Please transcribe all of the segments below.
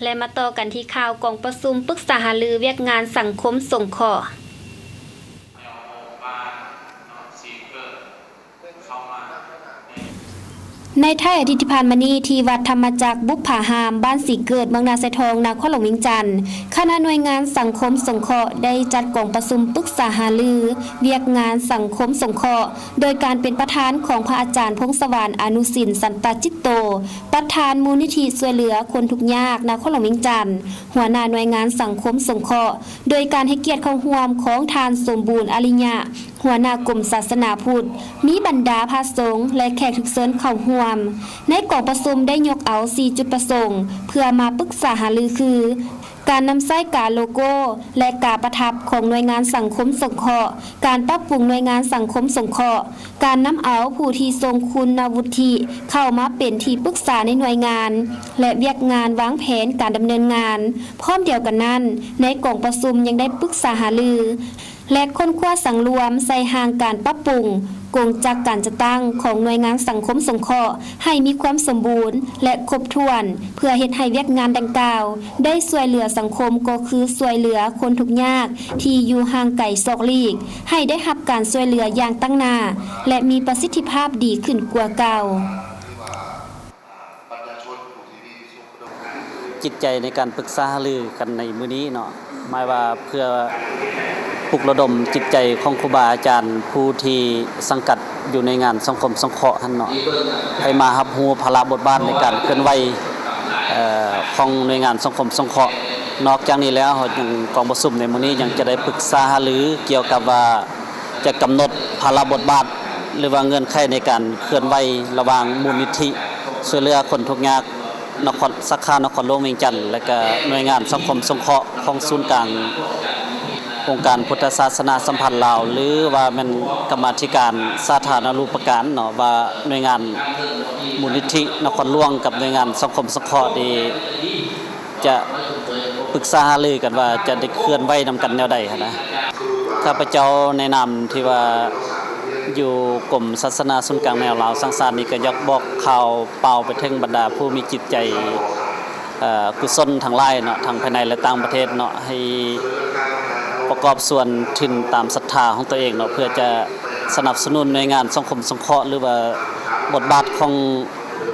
ແລະ ມາຕໍ່ກັນທີ່ຂ່າວກອງປະຊຸມປຶກສາຫາລືວຽກງານສັງຄົມສົງເຄາະ. ໃນທ້າຍອາທິດທີ່ຜ່ານມານີ້ ທີ່ວັດທຳມະຈັກບຸບຜາຮາມ ບ້ານສີເກີດ ເມືອງນາຊາຍທອງ ນະຄອນຫຼວງວຽງຈັນ, ຄະນະໜ່ວຍງານສັງຄົມສົງເຄາະໄດ້ຈັດກອງປະຊຸມປຶກສາຫາລືວຽກງານສັງຄົມສົງເຄາະ ໂດຍການເປັນປະທານຂອງພະອາຈານ ພົງສະຫວັນ ອະນຸສິນ ສັນຕະຈິດໂຕ, ປະທານມູນນິທິຊ່ວຍເຫຼືອຄົນທຸກຍາກນະຄອນຫຼວງວຽງຈັນ, ຫົວໜ້າໜ່ວຍງານສັງຄົມສົງເຄາະ, ໂດຍການໃຫ້ກຽດເຂົ້າຮ່ວມຂອງທ່ານ ສົມບູນ ອາລິຍະ, ຫົວໜ້າກົມສາສະໜາພຸດ, ມີບັນດາພະສົງ ແລະ ແຂກຖືກເຊີນເຂົ້າຮ່ວມ. ໃນກອງປະຊຸມໄດ້ຍົກເອົາສີ່ຈຸດປະສົງ ເພື່ອມາປຶກສາຫາລືຄື ການນຳໃຊ້ກາໂລໂກ້ ແລະ ກາປະທັບຂອງໜ່ວຍງານສັງຄົມສົງເຄາະ, ການປັບປຸງໜ່ວຍງານສັງຄົມສົງເຄາະ, ການນຳເອົາຜູ້ທີ່ຊົງຄຸນນະວຸດທິເຂົ້າມາເປັນທີ່ປຶກສາໃນໜ່ວຍງານ ແລະ ວຽກງານວາງແຜນການດຳເນີນງານ. ພ້ອມດຽວກັນນັ້ນ, ໃນກອງປະຊຸມຍັງໄດ້ປຶກສາຫາລື ແລະ ຄົ້ນຄວ້າສັງລວມໃສ່ຮ່າງການປັບປຸງກົງຈັກການຈັດຕັ້ງຂອງໜ່ວຍງານສັງຄົມສົງເຄາະໃຫ້ມີຄວາມສົມບູນ ແລະ ຄົບຖ້ວນ ເພື່ອເຮັດໃຫ້ວຽກງານດັ່ງກ່າວໄດ້ຊ່ວຍເຫຼືອສັງຄົມ ກໍຄືຊ່ວຍເຫຼືອຄົນທຸກຍາກທີ່ຢູ່ຫ່າງໄກສອກຫຼີກ ໃຫ້ໄດ້ຮັບການຊ່ວຍເຫຼືອຢ່າງຕັ້ງໜ້າ ແລະ ມີປະສິດທິພາບດີຂຶ້ນກວ່າເກົ່າ. ຈິດໃຈໃນການປຶກສາຫາລືກັນໃນມື້ນີ້ເນາະ ໝາຍວ່າເພື່ອປຸກລະດົມຈິດໃຈຂອງຄູບາອາຈານຜູ້ທີ່ສັງກັດຢູ່ໃນງານສັງຄົມສົງເຄາະຫັ້ນເນາະ ໃຫ້ມາຮັບຮູ້ພາລະບົດບາດໃນການເຄື່ອນໄຫວ ເອີ ຂອງໜ່ວຍງານສັງຄົມສົງເຄາະ. ນອກຈາກນີ້ແລ້ວ ເຮົາຍັງ ກອງປະຊຸມໃນມື້ນີ້ຍັງຈະໄດ້ປຶກສາຫາລືກ່ຽວກັບວ່າ ຈະກຳນົດພາລະບົດບາດ ຫຼືວ່າເງື່ອນໄຂໃນການເຄື່ອນໄຫວລະຫວ່າງມູນນິທິຊ່ວຍເຫຼືອຄົນທຸກຍາກນະຄອນ ສາຂານະຄອນຫຼວງວຽງຈັນ ແລະ ກະໜ່ວຍງານສັງຄົມສົງເຄາະຂອງສູນກາງອົງການພຸດທະສາສະໜາສຳພັນລາວ ຫຼືວ່າແມ່ນກຳມາທິການສາທາລະນູປະການເນາະ ວ່າໜ່ວຍງານມູນນິທິນະຄອນຫຼວງກັບໜ່ວຍງານສັງຄົມສົງເຄາະນີ້ ຈະປຶກສາຫາລືກັນວ່າຈະໄດ້ເຄື່ອນໄຫວນຳກັນແນວໃດຫັ້ນນະ. ຂ້າພະເຈົ້າໃນນາມທີ່ວ່າຢູ່ກົມສາສະໜາສູນກາງແນວລາວສ້າງຊາດນີ້ ກໍຢາກບອກຂ່າວປ່າວໄປເຖິງບັນດາຜູ້ມີຈິດໃຈ ເອີ ກຸສົນທັງຫຼາຍເນາະ ທັງພາຍໃນ ແລະ ຕ່າງປະເທດເນາະ ໃຫ້ປະກອບສ່ວນທຶນຕາມສັດທາຂອງຕົວເອງເນາະ ເພື່ອຈະສະໜັບສະໜູນໜ່ວຍງານສັງຄົມສົງເຄາະ ຫຼືວ່າບົດບາດຂອງ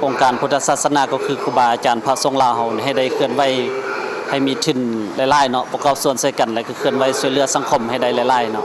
ອົງການພຸດທະສາສະໜາ ກໍຄືຄູບາອາຈານພະສົງລາວເຮົານີ້ ໃຫ້ໄດ້ເຄື່ອນໄຫວ ໃຫ້ມີທຶນຫຼາຍໆເນາະ ປະກອບສ່ວນໃສ່ກັນ ແລະ ກໍເຄື່ອນໄຫວຊ່ວຍເຫຼືອສັງຄົມໃຫ້ໄດ້ຫຼາຍໆເນາະ.